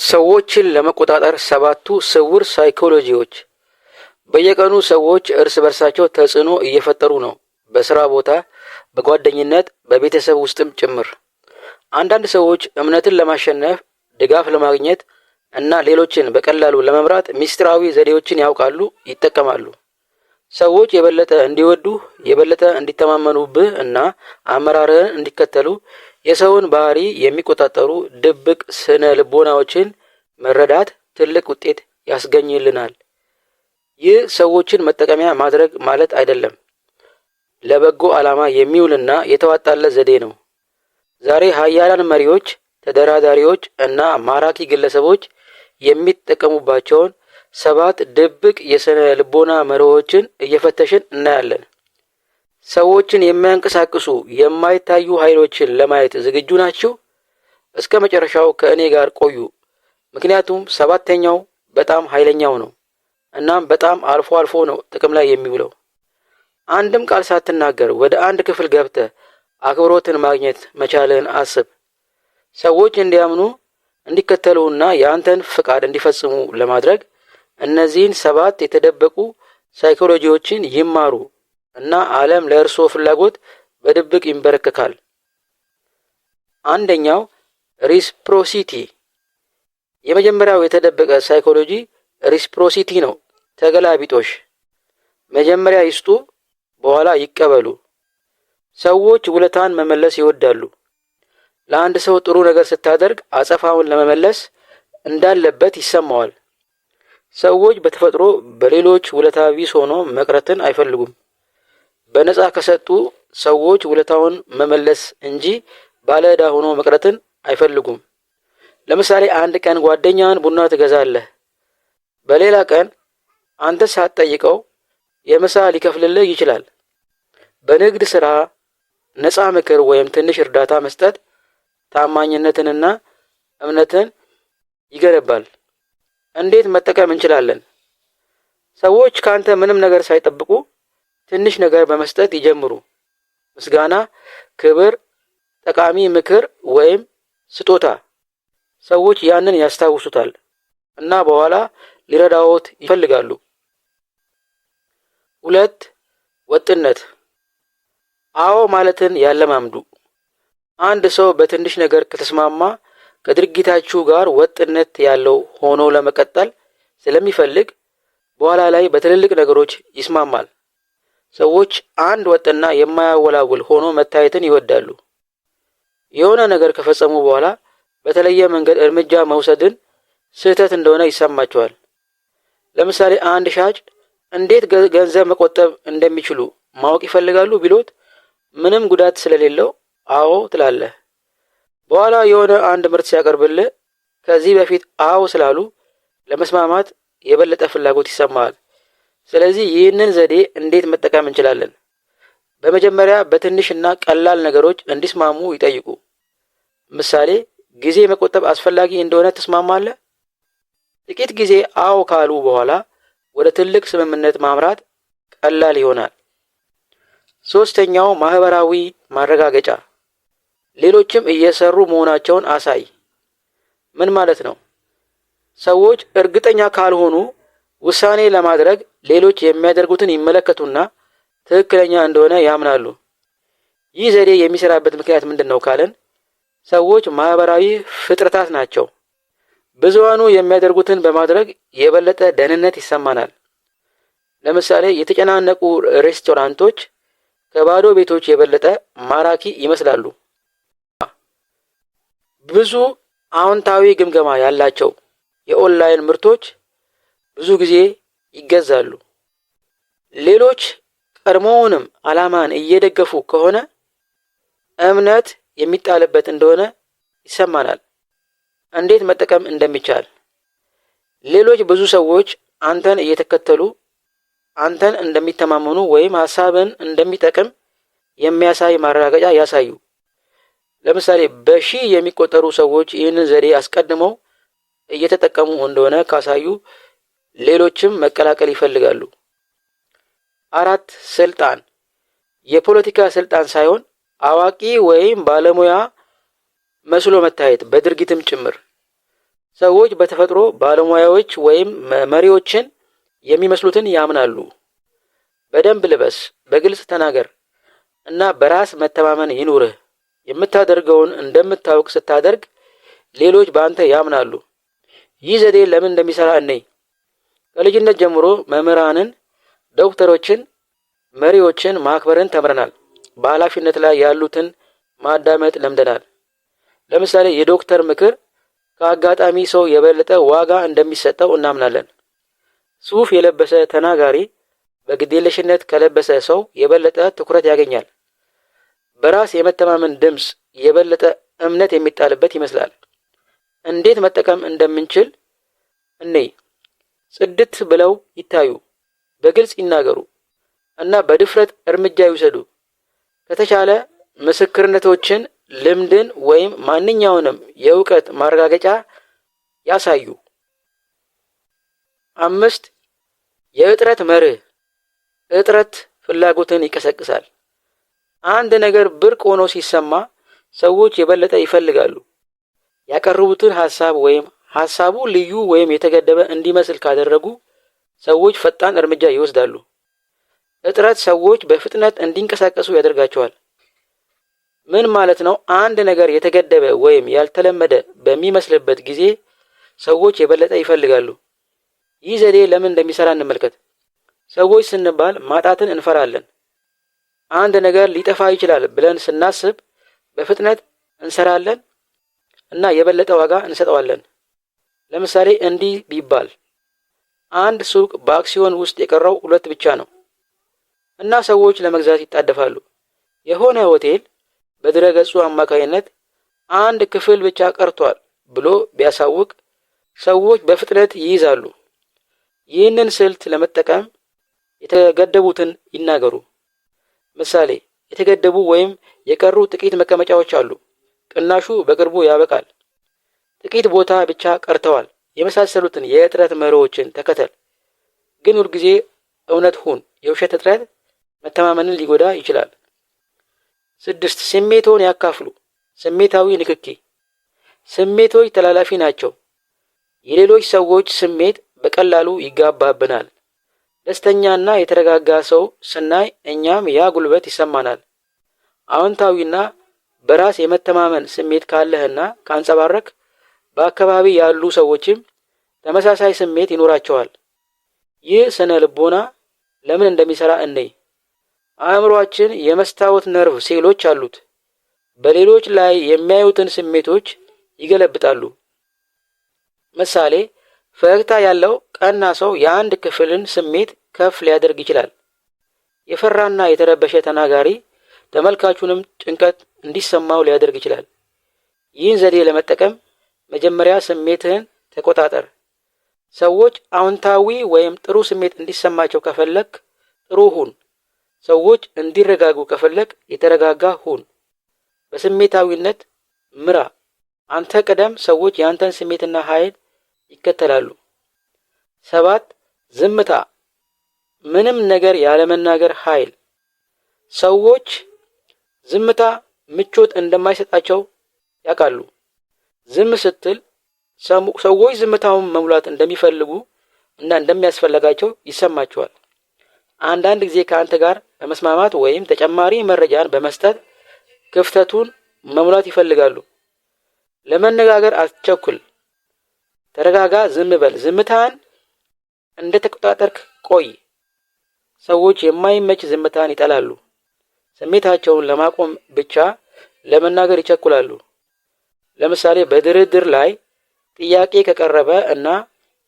ሰዎችን ለመቆጣጠር ሰባቱ ስውር ሳይኮሎጂዎች። በየቀኑ ሰዎች እርስ በርሳቸው ተጽዕኖ እየፈጠሩ ነው። በስራ ቦታ፣ በጓደኝነት፣ በቤተሰብ ውስጥም ጭምር። አንዳንድ ሰዎች እምነትን ለማሸነፍ፣ ድጋፍ ለማግኘት እና ሌሎችን በቀላሉ ለመምራት ምስጢራዊ ዘዴዎችን ያውቃሉ፣ ይጠቀማሉ። ሰዎች የበለጠ እንዲወዱህ፣ የበለጠ እንዲተማመኑብህ እና አመራርህን እንዲከተሉ የሰውን ባህሪ የሚቆጣጠሩ ድብቅ ስነ ልቦናዎችን መረዳት ትልቅ ውጤት ያስገኝልናል። ይህ ሰዎችን መጠቀሚያ ማድረግ ማለት አይደለም። ለበጎ ዓላማ የሚውልና የተዋጣለት ዘዴ ነው። ዛሬ ሀያላን መሪዎች፣ ተደራዳሪዎች እና ማራኪ ግለሰቦች የሚጠቀሙባቸውን ሰባት ድብቅ የስነ ልቦና መርሆችን እየፈተሽን እናያለን። ሰዎችን የሚያንቀሳቅሱ የማይታዩ ኃይሎችን ለማየት ዝግጁ ናችሁ? እስከ መጨረሻው ከእኔ ጋር ቆዩ፣ ምክንያቱም ሰባተኛው በጣም ኃይለኛው ነው። እናም በጣም አልፎ አልፎ ነው ጥቅም ላይ የሚውለው። አንድም ቃል ሳትናገር ወደ አንድ ክፍል ገብተህ አክብሮትን ማግኘት መቻልህን አስብ። ሰዎች እንዲያምኑ፣ እንዲከተሉና የአንተን ፍቃድ እንዲፈጽሙ ለማድረግ እነዚህን ሰባት የተደበቁ ሳይኮሎጂዎችን ይማሩ እና ዓለም ለእርስዎ ፍላጎት በድብቅ ይንበረከካል። አንደኛው reciprocity። የመጀመሪያው የተደበቀ ሳይኮሎጂ reciprocity ነው። ተገላቢጦሽ። መጀመሪያ ይስጡ፣ በኋላ ይቀበሉ። ሰዎች ውለታን መመለስ ይወዳሉ። ለአንድ ሰው ጥሩ ነገር ስታደርግ አጸፋውን ለመመለስ እንዳለበት ይሰማዋል። ሰዎች በተፈጥሮ በሌሎች ውለታ ቢስ ሆኖ መቅረትን አይፈልጉም። በነፃ ከሰጡ ሰዎች ውለታውን መመለስ እንጂ ባለዕዳ ሆኖ መቅረትን አይፈልጉም። ለምሳሌ አንድ ቀን ጓደኛህን ቡና ትገዛለህ። በሌላ ቀን አንተ ሳትጠይቀው የምሳ ሊከፍልልህ ይችላል። በንግድ ስራ ነፃ ምክር ወይም ትንሽ እርዳታ መስጠት ታማኝነትንና እምነትን ይገነባል። እንዴት መጠቀም እንችላለን? ሰዎች ካንተ ምንም ነገር ሳይጠብቁ ትንሽ ነገር በመስጠት ይጀምሩ። ምስጋና፣ ክብር፣ ጠቃሚ ምክር ወይም ስጦታ። ሰዎች ያንን ያስታውሱታል እና በኋላ ሊረዳዎት ይፈልጋሉ። ሁለት፣ ወጥነት። አዎ ማለትን ያለማምዱ። አንድ ሰው በትንሽ ነገር ከተስማማ ከድርጊታችሁ ጋር ወጥነት ያለው ሆኖ ለመቀጠል ስለሚፈልግ በኋላ ላይ በትልልቅ ነገሮች ይስማማል። ሰዎች አንድ ወጥና የማያወላውል ሆኖ መታየትን ይወዳሉ። የሆነ ነገር ከፈጸሙ በኋላ በተለየ መንገድ እርምጃ መውሰድን ስህተት እንደሆነ ይሰማቸዋል። ለምሳሌ አንድ ሻጭ እንዴት ገንዘብ መቆጠብ እንደሚችሉ ማወቅ ይፈልጋሉ ቢሎት ምንም ጉዳት ስለሌለው አዎ ትላለህ። በኋላ የሆነ አንድ ምርት ሲያቀርብልህ ከዚህ በፊት አዎ ስላሉ ለመስማማት የበለጠ ፍላጎት ይሰማሃል። ስለዚህ ይህንን ዘዴ እንዴት መጠቀም እንችላለን? በመጀመሪያ በትንሽ እና ቀላል ነገሮች እንዲስማሙ ይጠይቁ። ምሳሌ፣ ጊዜ መቆጠብ አስፈላጊ እንደሆነ ትስማማለህ? ጥቂት ጊዜ አዎ ካሉ በኋላ ወደ ትልቅ ስምምነት ማምራት ቀላል ይሆናል። ሶስተኛው ማህበራዊ ማረጋገጫ። ሌሎችም እየሰሩ መሆናቸውን አሳይ። ምን ማለት ነው? ሰዎች እርግጠኛ ካልሆኑ ውሳኔ ለማድረግ ሌሎች የሚያደርጉትን ይመለከቱና ትክክለኛ እንደሆነ ያምናሉ። ይህ ዘዴ የሚሰራበት ምክንያት ምንድን ነው ካልን ሰዎች ማህበራዊ ፍጥረታት ናቸው። ብዙሃኑ የሚያደርጉትን በማድረግ የበለጠ ደህንነት ይሰማናል። ለምሳሌ የተጨናነቁ ሬስቶራንቶች ከባዶ ቤቶች የበለጠ ማራኪ ይመስላሉ። ብዙ አዎንታዊ ግምገማ ያላቸው የኦንላይን ምርቶች ብዙ ጊዜ ይገዛሉ። ሌሎች ቀድሞውንም ዓላማን እየደገፉ ከሆነ እምነት የሚጣልበት እንደሆነ ይሰማናል። እንዴት መጠቀም እንደሚቻል? ሌሎች ብዙ ሰዎች አንተን እየተከተሉ አንተን እንደሚተማመኑ ወይም ሀሳብን እንደሚጠቅም የሚያሳይ ማረጋገጫ ያሳዩ። ለምሳሌ በሺህ የሚቆጠሩ ሰዎች ይህንን ዘዴ አስቀድመው እየተጠቀሙ እንደሆነ ካሳዩ ሌሎችም መቀላቀል ይፈልጋሉ። አራት፣ ስልጣን። የፖለቲካ ስልጣን ሳይሆን አዋቂ ወይም ባለሙያ መስሎ መታየት በድርጊትም ጭምር። ሰዎች በተፈጥሮ ባለሙያዎች ወይም መሪዎችን የሚመስሉትን ያምናሉ። በደንብ ልበስ፣ በግልጽ ተናገር እና በራስ መተማመን ይኑርህ። የምታደርገውን እንደምታውቅ ስታደርግ ሌሎች በአንተ ያምናሉ። ይህ ዘዴ ለምን እንደሚሰራ እንይ። ከልጅነት ጀምሮ መምህራንን፣ ዶክተሮችን፣ መሪዎችን ማክበርን ተምረናል። በኃላፊነት ላይ ያሉትን ማዳመጥ ለምደናል። ለምሳሌ የዶክተር ምክር ከአጋጣሚ ሰው የበለጠ ዋጋ እንደሚሰጠው እናምናለን። ሱፍ የለበሰ ተናጋሪ በግዴለሽነት ከለበሰ ሰው የበለጠ ትኩረት ያገኛል። በራስ የመተማመን ድምፅ የበለጠ እምነት የሚጣልበት ይመስላል። እንዴት መጠቀም እንደምንችል እንይ። ጽድት ብለው ይታዩ፣ በግልጽ ይናገሩ እና በድፍረት እርምጃ ይውሰዱ። ከተቻለ ምስክርነቶችን፣ ልምድን ወይም ማንኛውንም የእውቀት ማረጋገጫ ያሳዩ። 5፣ የእጥረት መርህ። እጥረት ፍላጎትን ይቀሰቅሳል። አንድ ነገር ብርቅ ሆኖ ሲሰማ ሰዎች የበለጠ ይፈልጋሉ። ያቀረቡትን ሀሳብ ወይም ሀሳቡ ልዩ ወይም የተገደበ እንዲመስል ካደረጉ ሰዎች ፈጣን እርምጃ ይወስዳሉ። እጥረት ሰዎች በፍጥነት እንዲንቀሳቀሱ ያደርጋቸዋል። ምን ማለት ነው? አንድ ነገር የተገደበ ወይም ያልተለመደ በሚመስልበት ጊዜ ሰዎች የበለጠ ይፈልጋሉ። ይህ ዘዴ ለምን እንደሚሰራ እንመልከት። ሰዎች ስንባል ማጣትን እንፈራለን። አንድ ነገር ሊጠፋ ይችላል ብለን ስናስብ በፍጥነት እንሰራለን እና የበለጠ ዋጋ እንሰጠዋለን። ለምሳሌ እንዲህ ቢባል፣ አንድ ሱቅ በአክሲዮን ውስጥ የቀረው ሁለት ብቻ ነው እና ሰዎች ለመግዛት ይጣደፋሉ። የሆነ ሆቴል በድረ-ገጹ አማካኝነት አንድ ክፍል ብቻ ቀርቷል ብሎ ቢያሳውቅ ሰዎች በፍጥነት ይይዛሉ። ይህንን ስልት ለመጠቀም የተገደቡትን ይናገሩ። ምሳሌ፣ የተገደቡ ወይም የቀሩ ጥቂት መቀመጫዎች አሉ። ቅናሹ በቅርቡ ያበቃል። ጥቂት ቦታ ብቻ ቀርተዋል። የመሳሰሉትን የእጥረት መርሆችን ተከተል። ግን ሁልጊዜ እውነት ሁን። የውሸት እጥረት መተማመንን ሊጎዳ ይችላል። 6፣ ስሜትዎን ያካፍሉ። ስሜታዊ ንክኪ። ስሜቶች ተላላፊ ናቸው። የሌሎች ሰዎች ስሜት በቀላሉ ይጋባብናል። ደስተኛና የተረጋጋ ሰው ስናይ እኛም ያ ጉልበት ይሰማናል። አዎንታዊና በራስ የመተማመን ስሜት ካለህና ካንጸባረክ በአካባቢ ያሉ ሰዎችም ተመሳሳይ ስሜት ይኖራቸዋል። ይህ ስነ ልቦና ለምን እንደሚሰራ እንይ። አእምሮአችን የመስታወት ነርቭ ሴሎች አሉት። በሌሎች ላይ የሚያዩትን ስሜቶች ይገለብጣሉ። ምሳሌ፣ ፈገግታ ያለው ቀና ሰው የአንድ ክፍልን ስሜት ከፍ ሊያደርግ ይችላል። የፈራና የተረበሸ ተናጋሪ ተመልካቹንም ጭንቀት እንዲሰማው ሊያደርግ ይችላል። ይህን ዘዴ ለመጠቀም መጀመሪያ ስሜትህን ተቆጣጠር። ሰዎች አዎንታዊ ወይም ጥሩ ስሜት እንዲሰማቸው ከፈለክ ጥሩ ሁን። ሰዎች እንዲረጋጉ ከፈለክ የተረጋጋ ሁን። በስሜታዊነት ምራ። አንተ ቅደም፣ ሰዎች ያንተን ስሜትና ኃይል ይከተላሉ። 7፣ ዝምታ፣ ምንም ነገር ያለመናገር ኃይል። ሰዎች ዝምታ ምቾት እንደማይሰጣቸው ያውቃሉ። ዝም ስትል ሰዎች ዝምታውን መሙላት እንደሚፈልጉ እና እንደሚያስፈልጋቸው ይሰማቸዋል። አንዳንድ ጊዜ ከአንተ ጋር በመስማማት ወይም ተጨማሪ መረጃን በመስጠት ክፍተቱን መሙላት ይፈልጋሉ። ለመነጋገር አትቸኩል። ተረጋጋ፣ ዝም በል። ዝምታን እንደተቆጣጠርክ ቆይ። ሰዎች የማይመች ዝምታን ይጠላሉ። ስሜታቸውን ለማቆም ብቻ ለመናገር ይቸኩላሉ። ለምሳሌ በድርድር ላይ ጥያቄ ከቀረበ እና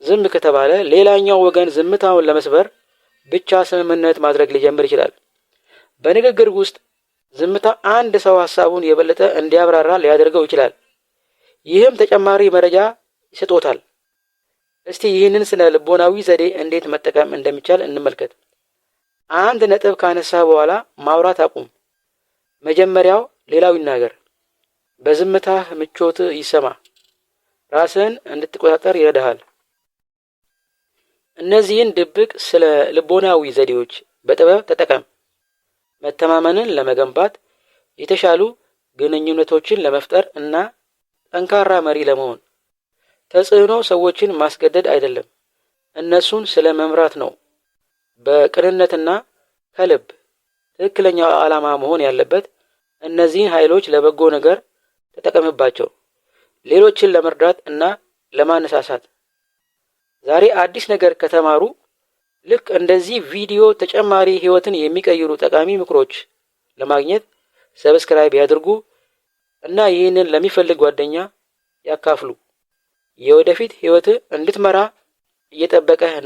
ዝም ከተባለ ሌላኛው ወገን ዝምታውን ለመስበር ብቻ ስምምነት ማድረግ ሊጀምር ይችላል። በንግግር ውስጥ ዝምታ አንድ ሰው ሀሳቡን የበለጠ እንዲያብራራ ሊያደርገው ይችላል። ይህም ተጨማሪ መረጃ ይሰጦታል። እስቲ ይህንን ስነ ልቦናዊ ዘዴ እንዴት መጠቀም እንደሚቻል እንመልከት። አንድ ነጥብ ካነሳ በኋላ ማውራት አቁም። መጀመሪያው ሌላው ይናገር። በዝምታህ ምቾት ይሰማ። ራስህን እንድትቆጣጠር ይረዳሃል። እነዚህን ድብቅ ስነ ልቦናዊ ዘዴዎች በጥበብ ተጠቀም። መተማመንን ለመገንባት፣ የተሻሉ ግንኙነቶችን ለመፍጠር እና ጠንካራ መሪ ለመሆን። ተጽዕኖ ሰዎችን ማስገደድ አይደለም፣ እነሱን ስለ መምራት ነው። በቅንነትና ከልብ ትክክለኛው ዓላማ መሆን ያለበት እነዚህን ኃይሎች ለበጎ ነገር ተጠቀምባቸው፣ ሌሎችን ለመርዳት እና ለማነሳሳት። ዛሬ አዲስ ነገር ከተማሩ፣ ልክ እንደዚህ ቪዲዮ ተጨማሪ ህይወትን የሚቀይሩ ጠቃሚ ምክሮች ለማግኘት subscribe ያድርጉ እና ይህንን ለሚፈልግ ጓደኛ ያካፍሉ። የወደፊት ህይወትህ እንድትመራ እየጠበቀህ ነው።